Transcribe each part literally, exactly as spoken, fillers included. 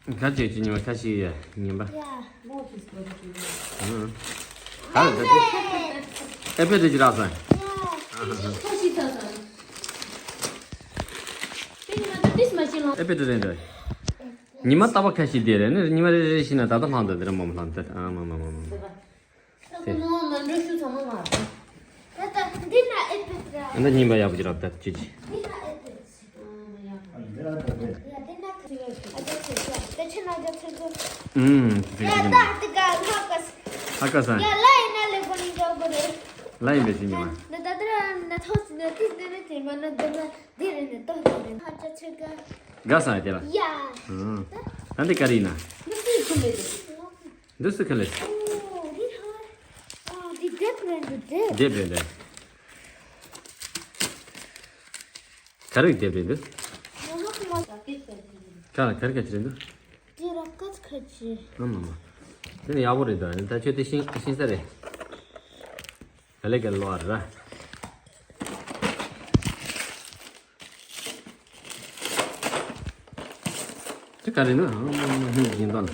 ཁ་ཅིག་ཅིག་ཉི་མ་ཁ་ཤས་ཡ་ཉིན་པ། ཡ། ཨང་། ག་རེ་ད་དེ། ཨེ་པེ་དེ་ཅི་རག་སོང་། ཡ། ཁ་ཤས་ད་སོང་། དེ་ཉི་མ་ད་ཏིས་མ་ཤི་ལོང་། ཨེ་པེ་དེ་རེད་འདྲ། ཉི་མ་ལྟ་བ་ཁ་ཤས་དེ་རེད་ནི་ཉི་མ་རེ་རེ་ཤི་ན་ད་ལྟ་ལྷང་ད་དེ་ར་མོ་མ་ལྷང་ད་ཨ་མ་མ་མ་མ། ད་ཁོ་ནོ་མ་འགྲོ་ཤུ་ཚང་མ་མ་རེད། ད་ད་འདི་ན་ཨེ་པེ་དེ་ར། ད་ཉིན་པ་ཡག་པོ་ཅི་རག་ད་ཅི་ཅི། འདི་ན་ཨེ་པེ་དེ། ཡ་དེ་ན་ཁ་ཅིག་ཨ་ཅག་ཚེ་གོ་དེ་ཆེ་ན་ཨ་ཅག་ཚེ་གོ་ཨུམ་ཡ་ད་དེ་ག་ལྷག་ག་ཧ་ཀ་ས། ཡ་ལ་ཡིན་ན་ལེ་གོ་ནི་ཡོ་གོ་རེ། ལ་ཡིན་པའི་ཅི་ཉི་མ། ན་ད་དེ་ར་ན་ཐོག་ཅི་ན་ཏིས་དེ་ནི་དེ་མ་ན་དེ་ན་དེ་རེ་ནི་ཏོ་དེ་རེ་ཨ་ཅག་ཚེ་ག་དགའ་ས་ཡ་དེ་ལ། ཡ། ཨུམ། ད་འདི་ག་རེ་ཡིན་ན། ནི་སུ་ཁུ་མེ་དེ། འདི་སུ་ཁ་ལེ། ཨོ་དེ་ཧ། ཨོ་དེ་དེབ་རེད་འདུག་དེབ། དེབ་རེད་འདུག་ག་རེ་དེབ་རེད་འདུག་ཁ་ལ་ག་རེ་ག་ཅི་རེད་འདུག་དེ་ར་ཀ་ཁ་ཅི། ཨ་མ་མ། དེ་ནི་ཡག་པོ་རེད་ད་ད་ཁྱོད་དེ་ཤིང་ཤིང་ས་རེད། ག་ལེ་ག་ལོ་ཨ་ར། དེ་ག་རེ་ནི་ཨ་མ་མ་ཧིན་ཡིན་ད་ན།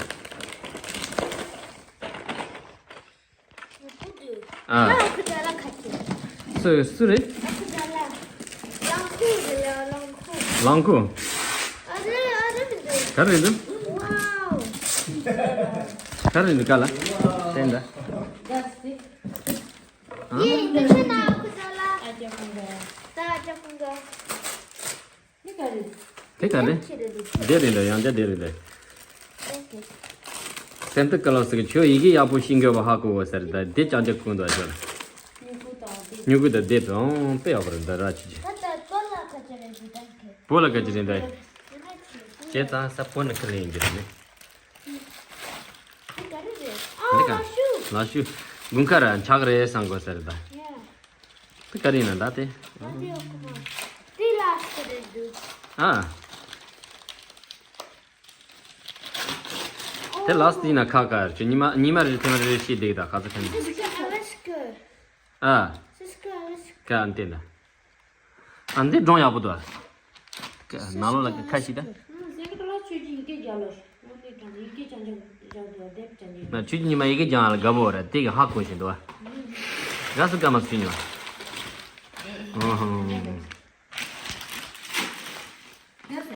ཨ། སུ་སུ་རེད། ལང་ཁུ་རེད་ཡ་ལང་ཁུ། ལང་ཁུ། ཨ་རེ་ཨ་རེ་མི་འདུག་ག་རེ་འདུག་ཝའོ། ག་རེ་འདུག་ག་ལ། བསྟན་ད། ཡེ་འདི་ཆེ་ན་ཁུ་ད་ལ། ད་ཨ་ཅག་ཁུ་འདུག་དེ་ག་རེད། དེ་ག་རེད། དེ་རེད་འདྲ་ཡང་བསྐྱར་དེ་རེད་འདྲ། སེམས་ཐག་ག་ལོ་ཟེར་གི་ཁྱོད་ཡི་གེ་ཡག་པོ་ཤེས་དགོས་པ་ཧ་གོ་བ་ཟེར་ད་དེ་ཅང་ཅང་གོ་འདུག་ཨ་ཅག་ལ། སྨྱུ་གུ་དང་དེབ་ཨང་དཔེ་ཡག་པོ་རེད་འདྲ་ར་ཆི་ཆི། ད་ད་པོ་ལ་ག་ཅི་རེད་འདི་ད་ཁེ། པོ་ལ་ག་ཅི་རེད་འདྲ། བྱས་ཙང་ས་པོ་ནི་ཁ་ལེ་ཡིན་གྱི་རེད་ནི། འདི་ག་རེ་རེད། ཨ་འདི་ག་ལ་ཤུ། ལ་ཤུ། དགུན་ཁ་ར་ཆག་རེད་བསམ་དགོས་ཟེར་ད། ཡ། དེ་ག་རེ་ཡིན་ན་ད་དེ། ད་དེ་ཡོད་ཁོ་མ། དེ་ལ་ཤི་རེད་འདུག་ཨ། དེ་ལ་སྟེང་ན་ཁ་ཁ་རེད་ཉི་མ་ཉི་མ་རེ་ཐེངས་རེ་རེ་ཤི་བསྡད་ད་ཁ་ཚ་ཁ་ནི། སི་སི་ཀ་ཨ་ལ་ཤི་ཀ་ཨ། སི་སི་ཀ་ཨ་ལ་ཤི་ཀ་ཨ་འདི་ན། ཨ་འདི་སྒྲོང་ཡག་པོ་འདུག་ཨ། ནང་ལོགས་ལ་ཁ་ཤི་ད། ཟེར་གི་ལ་ཆོས་ཀྱི་ཡི་གེ་རྒྱག་ལོ། ཨོ་ནི་དྲང་ཡི་གེ་ཅང་ཅང་རྒྱག་འདུག་དེབ་ཅང་ཅང་། ན་ཆོས་ཀྱི་ཉི་མ་ཡི་གེ་རྒྱག་ལ་དགའ་པོ་རེད་དེ་གི་ཧ་གོ་བཞིན་འདུག་ཨ། རྒྱག་སུ་ཀ་མ་སུ་ཆོས་ཉི་མ། ཨོ་ཧོ།